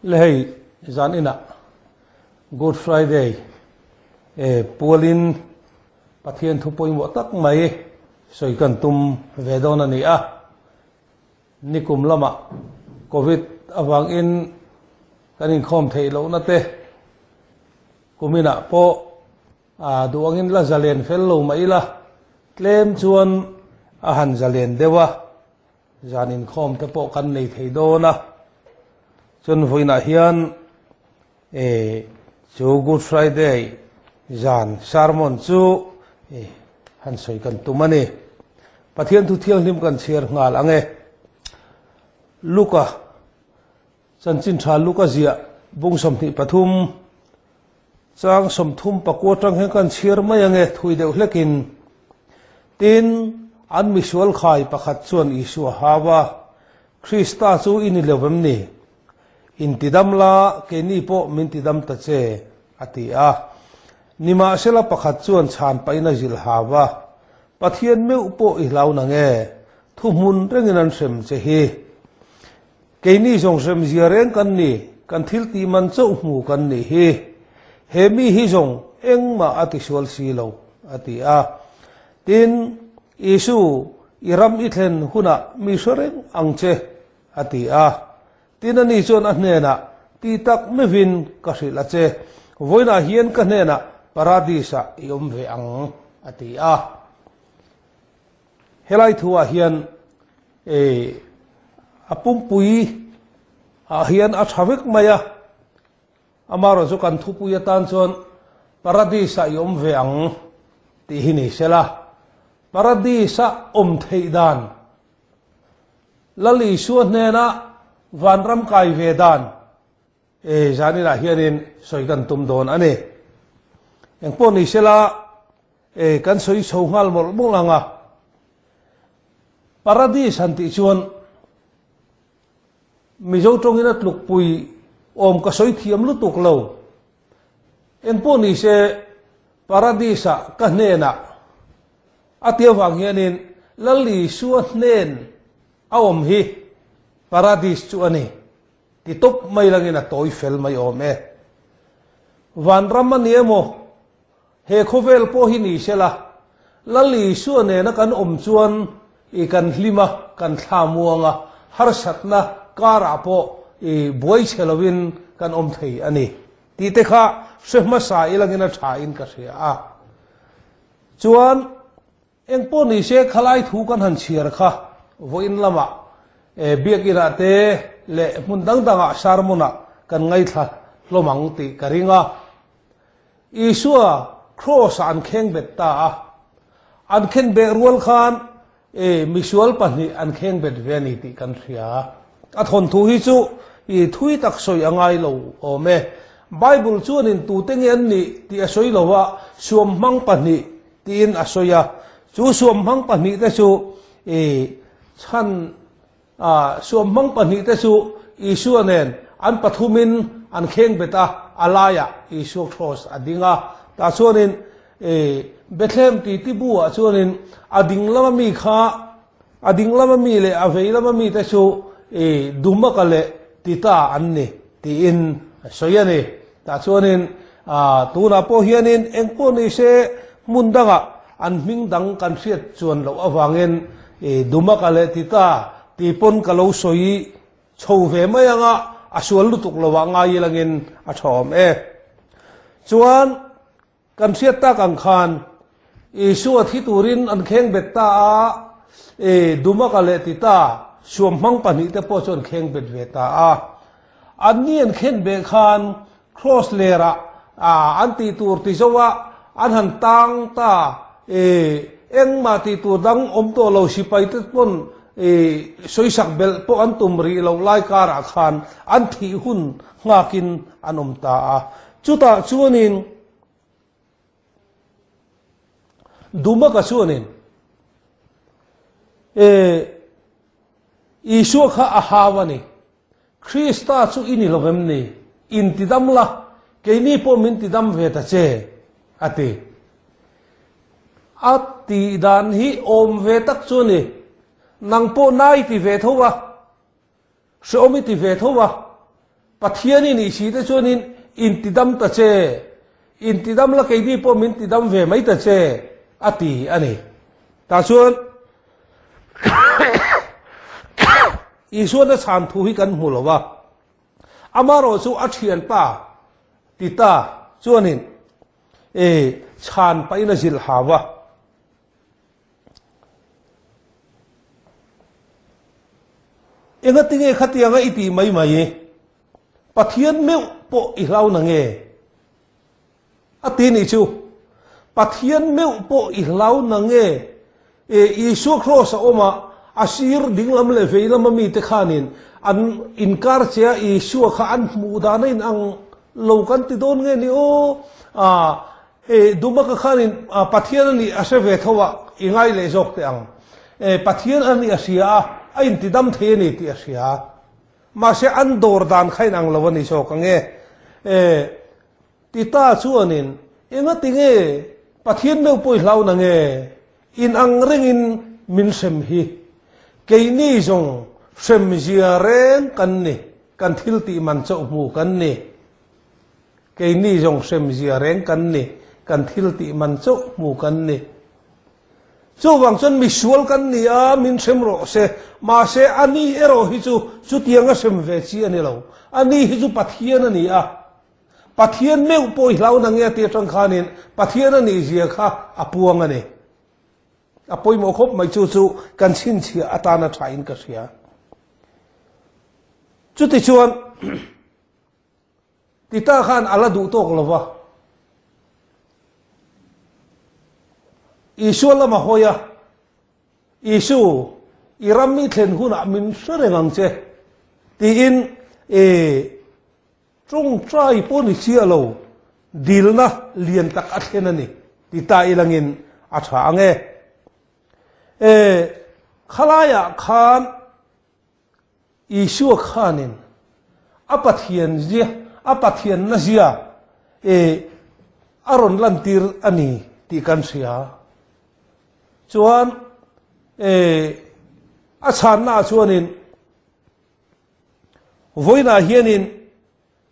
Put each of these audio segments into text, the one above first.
Le hei zan inah Good Friday e pualin Pathian thu pawimawh tak mai sawi kan tum ve dawn a ni a. Nikum lamah Covid avangin kan inkhawm theih lohna te kuminah pawh A duh angin la zalen fel lo mah ila, tlem chuan a han zalen deuh a, zan inkhawm te pawh kan nei thei dawn a. Chuan vawiinah hian e chu Good Friday zan sermon chu e han sawi kan tum a ni. Pathian thu thianghlim kan chhiar nghal ang e. Luka Chanchin tha Luka ziah bung 23 Chang 34 atang hian kan chhiar mai ange thui deuh hlekin. Tin, an misual khai pakhat chuan Isua hau a, Krista chu i ni lo vem ni? In tidam la, keini pawh min tidam ta che, a ti a. Nimahsela pakhat chuan chhan pahin a zilh hau a, Pathian meuh pawh i hlau nange, thuhmun rengin an hrem che hi. Keini zawng hremzia reng kan ni, kan thil tih man chauh hmu kan nih hi. He mi hi zawng engmah a tisual si lo, a ti a. Tin, Isu, i ram i thlen hunah mi hre reng ang che, a ti a. Tin, ani chuan a hnenah, Ti tak mevin ka hrilh a che, vawiinah hian ka hnenah Paradis-ah i awm ve ang, a ti a. Helai thuah hian e a pumpui ah hian a tha vek mai a, amaherawh chu kan thupui atan chuan Paradis ah i awm ve ang tih hi ni sela, Paradis a awm theih dan, Lal Isua hnena vanram kai ve dan e zaninah hianin sawi kan tum dawn a ni. Engpawh ni sela e kan sawi chho nghal mawlh mawlh ang a. Paradis han tih chuan Mizo tawngin a tlukpui awm ka sawi thiam lutuk lo. Engpawh ni se Paradis-ah ka hnenah a ti avang hianin Lal Isua hnen a awm hi Paradis chu a ni. Ti tawp mai langin a tawi fel mai awm e. Vanram a ni emaw, he khawvel pawh hi ni sela, Lal Isua nena kan awm chuan i kan hlim a, kan thla muang a, harsatna karah pawh i buai chhe lovin kan awm thei a ni tih te kha hre hmasa i langin a tha in ka hria a. Chuan Engpawh ni se khalai thu kan han chhiar kha vawiin lamah biakinah te leh hmun dang dangah sermon-ah kan ngaithla hlawm ang tih ka ring a. Isua cross-ah an kheng bet ta a, an khen beh rual khan misual pahnih an kheng bet ve a ni tih kan hria. A thawnthu hi chu thui tak sawi a ngai lo awm e. Bible chuanin tute nge an nih tih a sawi lo a, suamhmang pahnih Tiin a sawi a, chu suamhmang pahnihte chu i chhan a, suamhmang pahnihte chu Isua nen an pathumin an kheng bet a, a laiah Isua kraws a ding a. Tah chuanin i Bethlehem titi bu-ah chuanin a ding lama mi kha, a ding lama mi leh a vei lama mite chu i Dumaka leh Tita an ni tiin a sawi a ni. Tah chuanin tunah pawh hianin eng pawh ni se hmun dangah an hming dang kan hriat chuan loh avangin Dumaka leh Tita tih pawn ka lo sawi chho ve mai anga a sual lutuk lovah ngai ilangin a tha awm e. Chuan Kan hriat tak ang khan Isua thi turin an kheng bet ta a, e, Dumaka leh Tita suamhmang pahnihte pawh chu an kheng bet ve ta a. Anni an khen beh khan Cross lerah a an tih tur ti zo a, an han tang ta, e, engmah tih tur dang awm tawh lo sipaite pawn, e, sawisak belh pawh an tum rih loh lai karah khan an thih hun nghakin an awm ta a. Chutah chuanin Dumaka chuanin e Isua kha a hau a ni. Krista chu i ni lo vem ni? In tidam la, keini pawh min tidam ve ta che, a ti. A tih dan hi awm ve tak chu a ni. Nang pawh nai ti ve tho a. Hreawm i ti ve tho a. Pathian i nih si te chuanin intidam ta che, intidam la keini pawh min tidam ve mai ta che, a ti a ni. Tah chuan Isuan a chhan thu hi kan hmu lo va, amaherawh chu a thianpa Tita chuanin chhan pahin a zilh hau a. Engatinge khatianga i tih mai mai? Pathian meuh pawh i hlau na nge? A ti nih chu. Pathian meuh pawh i hlau na nge? E, Isua Kraws a awm a, a sir dinglam leh veilam a mite khanin an inkar che a, Isua kha an hmuh dan a inang lo kan ti dawn nge ni aw? A, E, Dumaka khanin Pathian a nih a hre ve tho a, i ngai leh zawk teh ang. E, Pathian a nih a hria a, a intidam thei a ni tih a hria. Mahse, an dawr dan kha inang lo a ni zawk ang e. E, Tita chuanin, Engati nge Pathian meuh pawh i hlau na nge? Inang rengin min hrem hi. Keini zawng hremzia reng kan ni, kan thil tih man chauh hmu kan ni. Keini zawng hremzia reng kan ni, kan thil tih man chauh hmu kan ni. Chuvang chuan misual kan ni a, min hrem rawh se. Mahse, a ni erawh hi chu chutianga hrem ve chi a ni lo. A ni hi chu Pathian a ni a. Pathian meuh pawh i hlau na nge tih atang khanin Pathian a nih zia kha a puang a ni. A pawimawh khawp mai chu chu kan chhinchhiah atana thain ka hria. Chutichuan. Tita khan a la duh tawk lo va. Isua lama hawi a, Isu, i ram i thlen hunah min hre reng ang che, tiin i tawngtai pawh ni chiah lo, dilna lian tak a thlen a ni, Tita ilangin a tha ang e. E, khalaiah khan Isua khanin a Pathian zia, a Pathianna zia e a rawn lantir a ni tih kan hria. Chuan e a chhannaah chuanin vawiinah hianin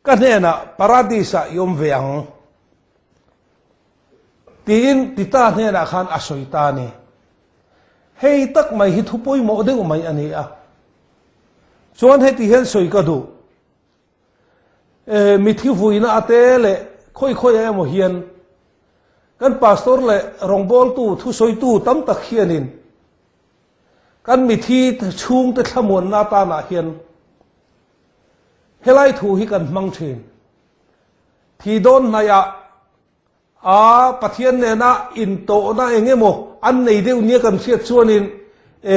ka hnenah Paradis-ah i awm ve ang tiin Tita hnenah khan a sawi ta a ni. Hei tak mai hi thu pawimawh deuh mai a ni a. Chuan heti hian sawi ka duh. E, mithi vuina a te leh khawi khawi a emaw hian kan pastor leh rawngbawltu thusawitu tam tak hianin kan mithi chhungte thlamuanna atanah hian Helai thu hi kan hmang thin. Thi dawn hnaihah a Pathian nena intawhna eng emaw an nei deuh nia kan hriat chuanin e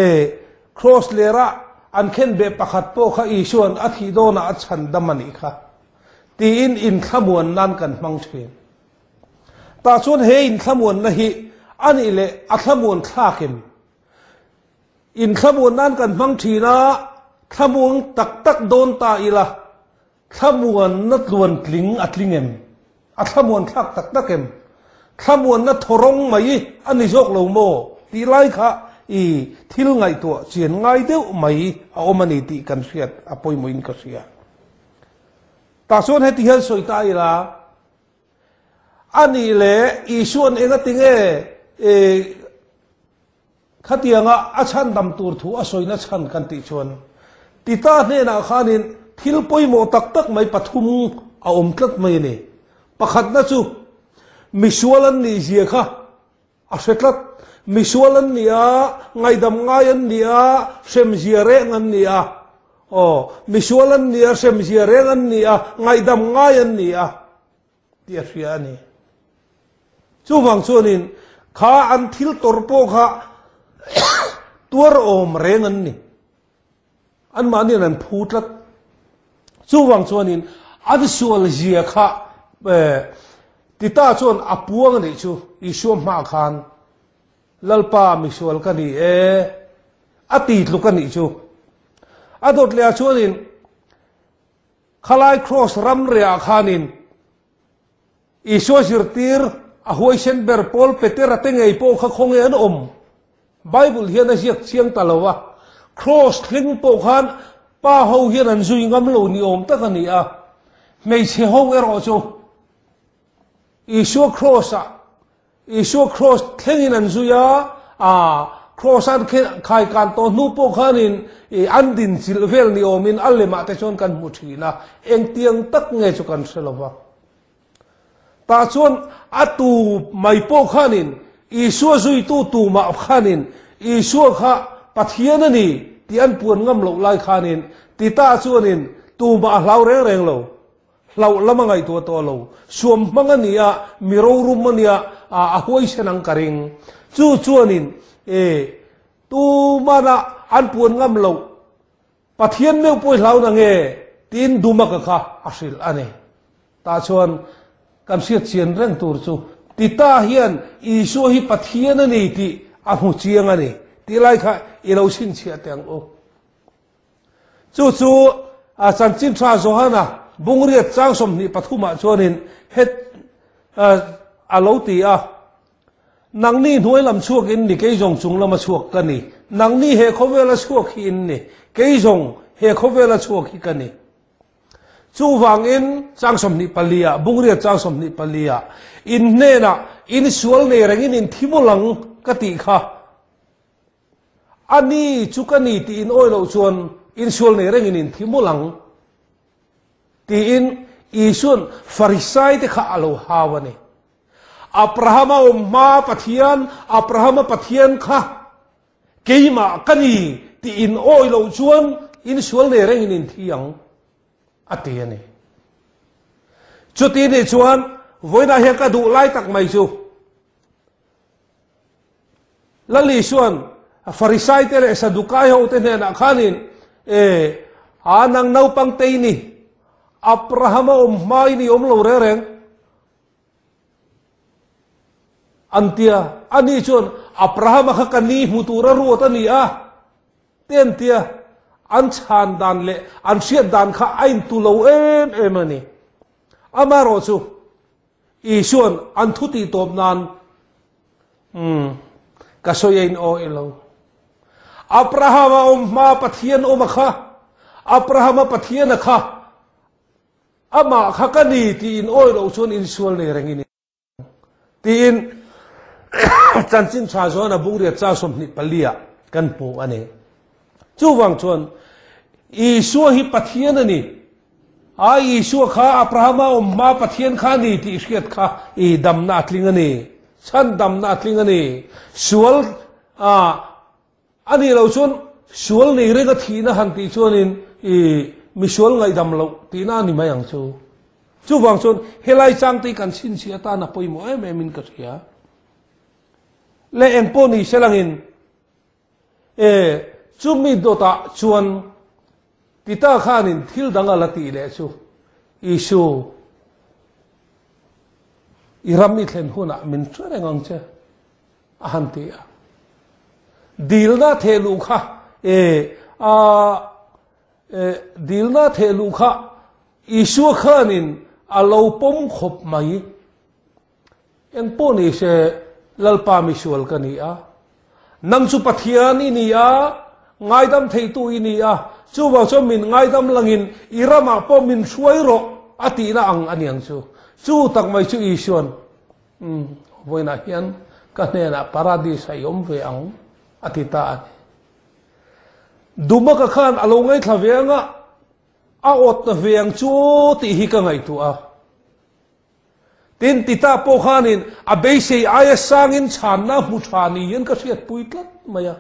Cross lera an khenbeh pakhat pawh kha Isua'n a thih dawnah a chhan dam a nih kha tiin inthlamuan nan kan hmang thin. Tah chuan he inthlamuanna hi a nih leh a thlamuan thlakin Inthlamuan nan kan hmang thin a, thlamuang tak tak dawn ta ila, thlamuanna tluan tling a tling em? A thlamuan thlak tak tak em? Thlamuanna thawrawng mai a ni zawk lo maw? Tih lai kha i thil ngaihtuah chian ngai deuh mai a awm a ni tih kan hriat a pawimawhin ka hria. Tah chuan heti hian sawi ta ila, a nih leh Isua'n engatinge i Khatianga a chhandam tur thu a sawina chhan kan tih chuan Tita hnenah khanin thil pawimawh tak tak mai pathum a awm tlat mai a ni. Pakhatna chu misual an nih zia kha a hre tlat. Misual an ni a, ngaihdam ngai an ni a, hremzia reng an ni a. Aw, misual an ni a, hremzia reng an ni a, ngaihdam ngai an ni a. Tih a hria a ni. Chuvang chuanin kha an thil tawrh pawh kha tuar awm reng an ni. Anmahniin an phu tlat. Chuvang chuanin an sual zia kha Tita chuan a puang a nih chu Isua hmaah khan Lalpa misual ka ni e a ti tluk a nih chu. A dawt leh ah chuanin Khalai Cross ramriah khanin Isua zirtir a huaisen ber Paul Petera te ngei pawh kha khawnge an awm? Bible hian a ziak chiang ta lo a, Cross thleng pawh khan pa ho hian an zui ngam lo ni awm tak a ni a. Hmeichhe ho erawh chu Isua Kraws-ah, Isua Kraws thlengin an zui a, a Kraws an khaikan tawh hnu pawh khanin an din chilh vel ni awmin a lemah te chuan kan hmu thin a, engtiang tak nge chu kan hre lo va. Tah chuan a tu mai pawh khanin Isua zuitu tumah khanin Isua kha Pathian a ni tih an puan ngam loh lai khanin Tita chuanin tumah a hlau reng reng lo. Hlauh lam a ngaihtuah tawh lo. Suam hmang a nia, mi rorum a nia, a huaisen ang ka ring. Chu chuanin e tumana an puan ngam loh Pathian meuh pawh i hlau na nge? tiin Dumaka kha a hrilh a ni. Tah chuan kan hriat chian reng tur chu Tita hian Isua hi Pathian a ni tih a hmu chiang a ni tih lai kha i lo chhinchhiah teh ang u. Chu chu a chanchin tha Johana bungriat chang 23 ah chuanin het a lo ti a. Nangni hnuai lam chhuak in ni, kei zawng chung lama chhuak ka ni. Nangni he khawvela chhuak hi in ni, kei zawng he khawvela chhuak hi ka ni. Chuvangin, chang 24 ah, bungriat chang 24 ah, in hnenah in sual nei rengin in thi mawlh ang ka tih kha. A ni chu ka ni tih in awi loh chuan in sual nei rengin in thi mawlh ang tiin Isua'n Farisaite kha a lo hau a ni. Abrahama awm hma Pathian, Abrahama Pathian kha keimah ka ni tih in awi loh chuan in sual nei rengin in thi ang, a ti a ni. Chuti nih chuan vawiinah hian ka duh lai tak mai chu Lal Isua'n Farisaite leh Sadukai hote hnenah khanin, E, a nang naupang te i ni, Abrahama awm hma i ni awm lo reng reng, An ti a, ani chuan, Abrahama kha ka ni hmu tura ruat a ni a, te an ti a. An chhan dan leh an hriat dan kha a intu lo em em a ni. Amaherawh chu, Isua'n an thu tih tawp nan, Umm, ka sawi a in aw i lo. Abrahama awm hma Pathian awm a kha, Abrahama Pathian a kha, Amah kha ka ni tiin awi loh chuan insual nei reng i ni tiin chanchin tha zawn a bungriat chang 24 ah kan hmu a ni. Chuvang chuan Isua hi Pathian a ni. A Isua kha Abrahama awm hma Pathian kha a ni tih hriat kha i damna a tling a ni. Chhan damna a tling a ni. Sual a A nih loh chuan sual nei renga thihna han tih chuanin i misual ngaihdam loh tihna a ni mai ang chu. Chuvang chuan helai changte hi kan chhinchhiah atan a pawimawh em em in ka hria. Leh eng pawh ni se langin e chumi dawtah chuan Tita khanin thil dang a la tih leh chu Isu i ram i thlen hunah min hre reng ang che. A han ti a. Dilna theh luh kha e a e dilna theh luh kha Isua khanin a lo pawm khawp mai. Eng pawh ni se Lalpa misual ka ni a, nang chu Pathian i ni a, ngaidam theitu i ni a, chuvang chuan min ngaidam langin i ramah pawh min hruai rawh a tihna ang a niang chu. Chu tak mai chu Isua'n Umm, vawiinah hian ka hnenah Paradis a i awm ve ang, a ti ta a ni. Dumaka khan a lo ngaithla ve ang a, a awt na ve ang chu aw tih hi ka ngaihtuah a. Tin, Tita pawh khanin a beisei aia sangin chhanna hmu tha ni hian ka hriatpui tlat mai a.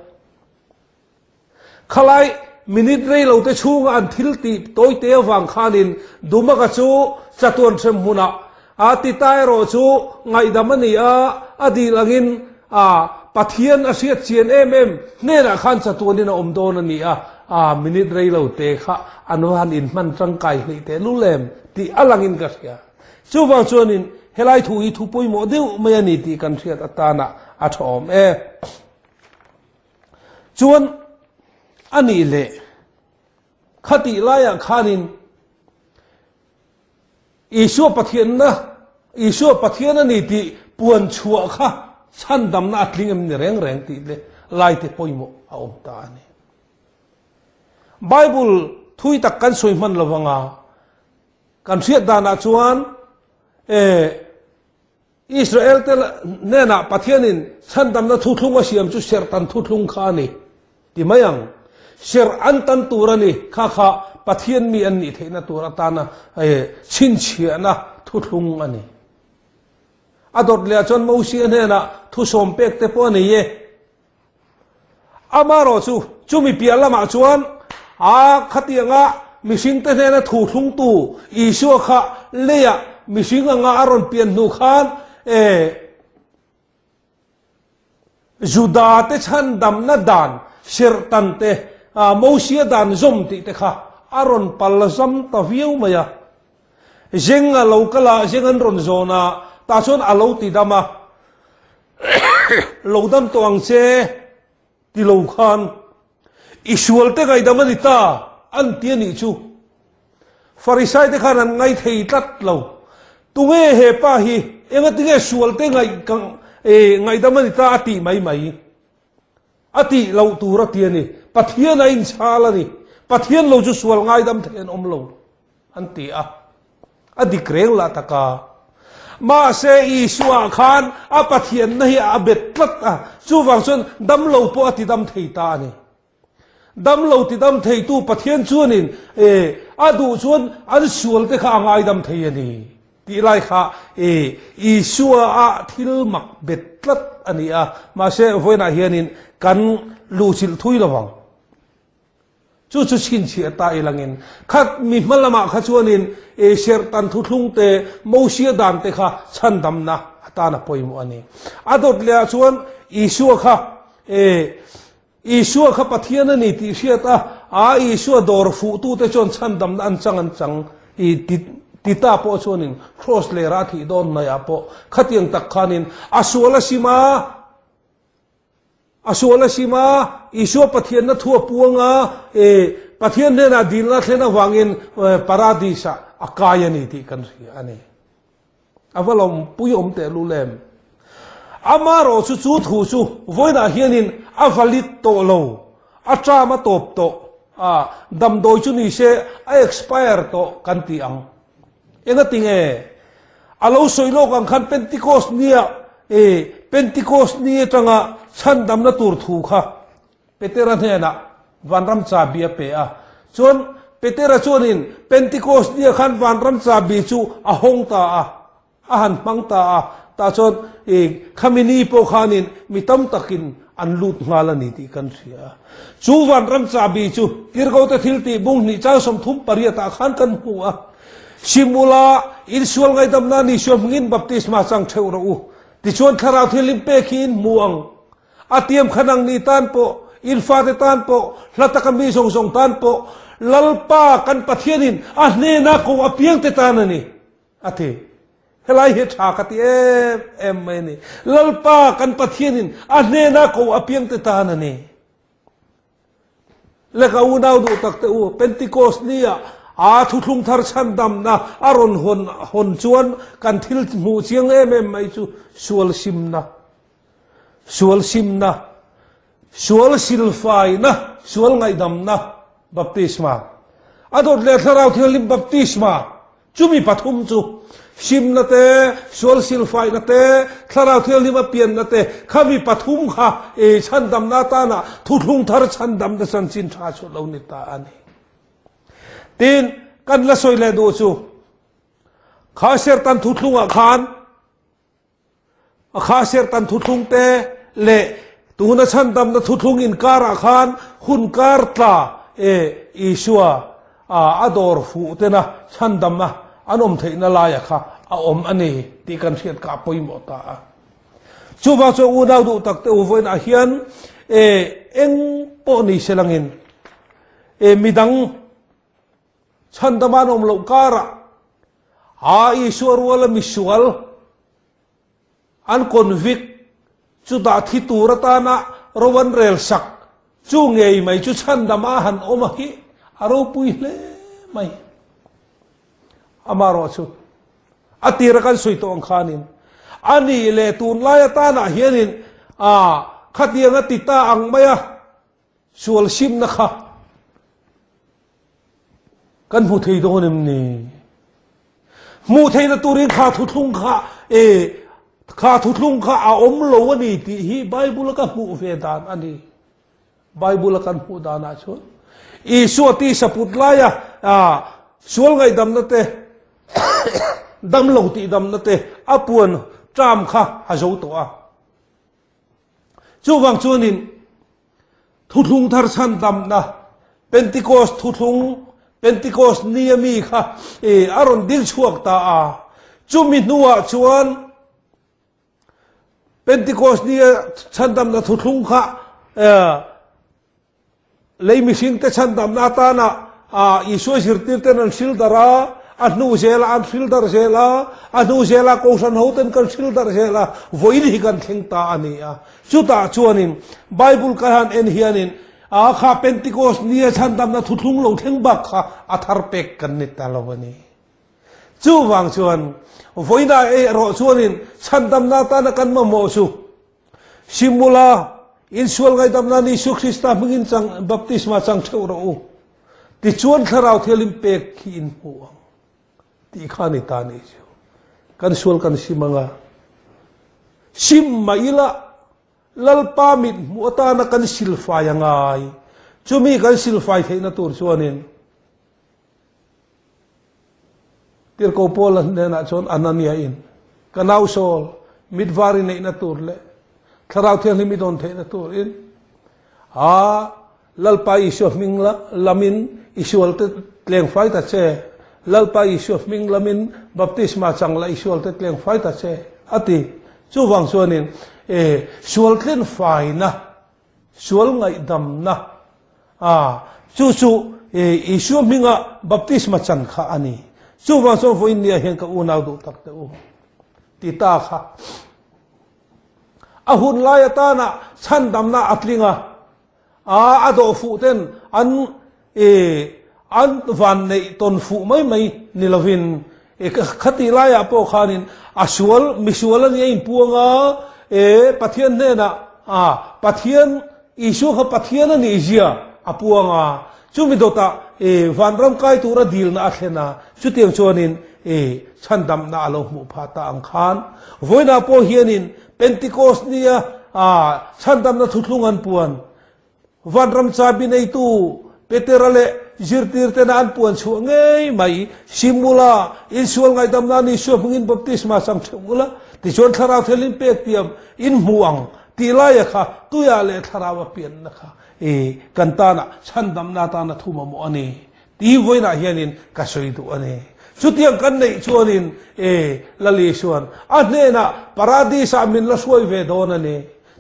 Khalai minute rei lo te chhunga an thil tih tawi te avang khanin Dumaka chu chatuan hrem hmunah a ti ta erawh chu ngaihdam a ni a, a dil angin a Pathian a hriat chian em em hnenah khan chatuanin a awm dawn a ni a, a minute rei lo te kha an va han inhman tangkai hleih teh lul em tih a langin ka hria. Chuvang chuanin helai thu hi thu pawimawh deuh mai a ni tih kan hriat atana a tha awm e. Chuan a nih leh khatih laiah khanin Isua Pathianna, Isua Pathian a ni tih puan chhuah kha chhandamna a tling em ni reng reng tih leh laite pawimawh a awm ta a ni. Bible thui tak kan sawi hman lovanga. Kan hriat danah chuan e Israel te hnenah Pathianin chhandamna thuthlung a siam chu serhtan thuthlung kha a ni ti mai ang. Serh an tan tur a ni kha kha Pathian mi an nih theihna tur atana chhinchhiahna thuthlung a ni. A dawt leh ah chuan Mosia hnenah thusawm pek te pawh a nei e. Amaherawh chu, chumi piah lamah chuan a khatianga mihringte hnena thu thlungtu Isua kha leiah mihring anga a rawn pian hnu khan e Judate chhandamna dan serhtan te, Mosia dan zawm tih te kha a rawn pal zam ta viau mai a. Zeng a lo kal a, zeng an rawn zawn a, tah chuan a lo ti dam a. Lo dam tawh ang che ti lo khan i sual te ngaihdam a ni ta an ti a nih chu. Farisai te khan an ngai thei tlat lo. Tunge he pa hi engatinge sual te ngaihdam a ni ta a tih mai mai. A tih loh tur a ti a ni. Pathian a inchhal a ni. Pathian lo chu sual ngaidam thei an awm lo an ti a. A dik reng lah tak a. Mahse Isua khan a Pathianna hi a bet tlat a, chuvang chuan damlo pawh a tidam thei ta a ni. Damlo tidam theitu Pathian chuanin e a duh chuan an sualte kha a ngaidam thei a ni tih lai kha e Isua a thil mak bet tlat a ni a. Mahse vawiinah hianin kan luhchilh thui lo vang. Chu chu chhinchhiah ta ilangin khat mi hma lamah kha chuanin e serhtan thuthlung te, Mosia dan te kha chhandamna atan a pawimawh a ni. A dawt lehah chuan Isua kha e Isua kha Pathian a ni tih hriat a, a Isua dawr fuhtute chuan chhandamna an chang an chang i ti ti ta pawh chuanin Kraws lera a thih dawn hnaiah pawh khatiang tak khanin a sual a sim a, a sual a sim a, Isua Pathianna thu a puang a, e Pathian hnenah dilna thlen avangin Paradis-ah a kai a ni tih kan hria a ni. A va lawmpui awm teh lul em? Amaherawh chu chu thu chu vawiinah hianin a valid tawh lo, a term a tawp tawh, a damdawi chu ni se a expire tawh kan ti ang. Engati nge? A lo sawi lawk ang khan Pentecost nia e Pentecost ni atanga chhandamna tur thu kha Petera hnenah vanram chabi a pe a. Chuan Petera chuanin Pentecost nia khan vanram chabi chu a hawng ta a, a han hmang ta a. Tah chuan i khami ni pawh khanin mi tam takin an lut nghal a ni tih kan hria a. Chu vanram chabi chu Tirhkote thil tih bung hnih chang 38 ah khan kan hmu a. Simula insual ngaihdamna ni suam hmingin baptisma chang theuh rawh u. Tichuan thlarau thianghlim pek hi in hmu ang. A tiam kha nang ni tan pawh, in fate tan pawh, hla taka mi zawng zawng tan pawh, Lalpa kan Pathianin a hnena ko apiangte tan a ni, a ti. Helai hi tha ka ti em em mai a ni. Lalpa kan Pathianin a hnena ko apiangte tan a ni. Le ka unau duh tak te u, Pentecost ni ah aa thuthlung thar chhandamna a rawn hawn hawn chuan kan thil hmuh chiang em em mai chu sual simna, sual simna, sual silfaina, sual ngaihdamna, baptisma, a dawt leh Thlarau Thianghlim baptisma, Chumi pathum chu, simna te, sual silfaihna te, Thlarau Thianghlim a pianna te, khami pathum kha ei chhandamna atana thuthlung thar chhandamna chanchin tha chu lo ni ta a ni. Tin, kan la sawi leh duh chu, kha sertan thuthlungah khan, A kha sertan thuthlung te leh tuna chhandamna thuthlung inkarah khan hun kar tla e Isua a dawr fuh tena chhandamna an awm theihna laia kha a awm a ni tih kan hriat kha a pawimawh ta a. Chuvang chuan unau duh tak te u vawiinah hian e eng pawh ni se langin e midang Chhandama an awm loh karah a Isua ruala misual an convict chu dah thi tur atana ro an rel sak chu ngei mai chu chhandama a han awm a hi a ropui hle mai. Amaherawh chu a tira kan sawi tawh ang khanin a nih leh tunlai atanah hianin a khatiang a ti ta ang mai a. Sual simna kha kan hmu thei dawn em ni? Hmuh theihna turin kha thuthlung kha e kha thuthlung kha a awm lo a ni tih hi Bible a ka hmuh ve dan a ni. Bible a kan hmuh danah chuan Isua tisa put laia sual ngaihdamna te damlo tihdamna te a puan ṭam kha a zo tawh a. Chuvang chuanin thuthlung thar chhandamna Pentecost thuthlung Pentecost ni a mi kha a rawn dil chhuak ta a. Chumi hnuah chuan Pentecost ni a chhandamna thuthlung kha lei mihringte chhandamna atana Isua zirtirten an hril darh a, a hnu zelah an hril darh zel a, a hnu zelah Kohhran hoten kan hril darh zel a, vawiin hi kan thleng ta a ni a. Chutah chuanin Bible ka han en hianin a kha Pentecost nia chhandamna thuthlung lo thleng bak kha a thar pek kan ni ta lo a ni. Chuvang chuan vawiinah erawh chuanin chhandamna atana kan mamawh chu Simula, insual ngaihdam nan Isu Krista hmingin chang baptisma chang theuh rawh u. Tichuan Thlarau Thianghlim pek hi in hmu ang tih kha ni ta ni chu. Kan sual kan sim anga sim mah ila Lalpa mit hmuh atana kan silfai angai. Chumi kan silfai theihna tur chuanin Tirhkoh Paula hnenah chuan Anania in, Ka nau Saul, mitvar i neihna tur leh Thlarau Thianghlim i dawn theihna turin a Lalpa Isua hming lamin i sualte tleng fai ta che, Lalpa Isua hming lamin baptisma chang la i sualte tleng fai ta che, a ti. Chuvang chuanin e sual tlen faina Sual ngaihdamna a, chu chu Isua hminga baptisma chan kha a ni. Chuvang chuan vawiin nia hian ka unau duh tak teh u ti ta kha. A hun lai atana chhandamna a tling a, a a dawh fuh ten an an van neih tawn fuh mai mai ni lovin khatih laiah pawh khanin a sual misual a nih a inpuang a, e Pathian hnenah a Pathian Isua kha Pathian a nih zia a puang a, chumi dawtah e vanram kai tura dilna a thlen a, chutiang chuanin e chhandamna a lo hmuh phah ta ang khan vawiinah pawh hianin Pentecost nia a chhandamna thuthlung an puan Vanram chabi neitu Petera leh zirtirtena an puan chhuah ngei mai. Sim ula, insual ngaihdam nan Isua hmingin baptisma chang theuh ula, tichuan Thlarau Thianghlim pek tiam in hmu ang tih laia kha tuiah leh Thlarau a pianna kha i kan tana chhandamna atana thu mamawh a ni tih vawiinah hianin ka sawi duh a ni. Chutiang kan neih chuanin e Lal Isuan a hnenah Paradis-ah min la hruai ve dawn a ni.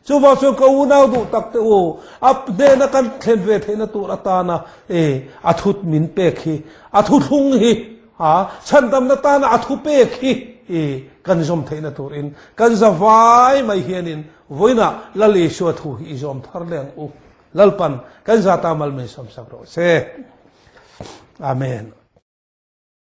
Chuvang chuan ka unau duh tak te u, a hnena kan thlen ve theihna tur atana e a thut min pek hi, a thuthlung hi, a chhandamna tana a thu pek hi e kan zawm theihna turin kan za vai mai hianin vawiinah Lal Isua thu hi i zawm thar leh ang u. Lalpan kan za ta mal min sawmsak rawh se. Amen.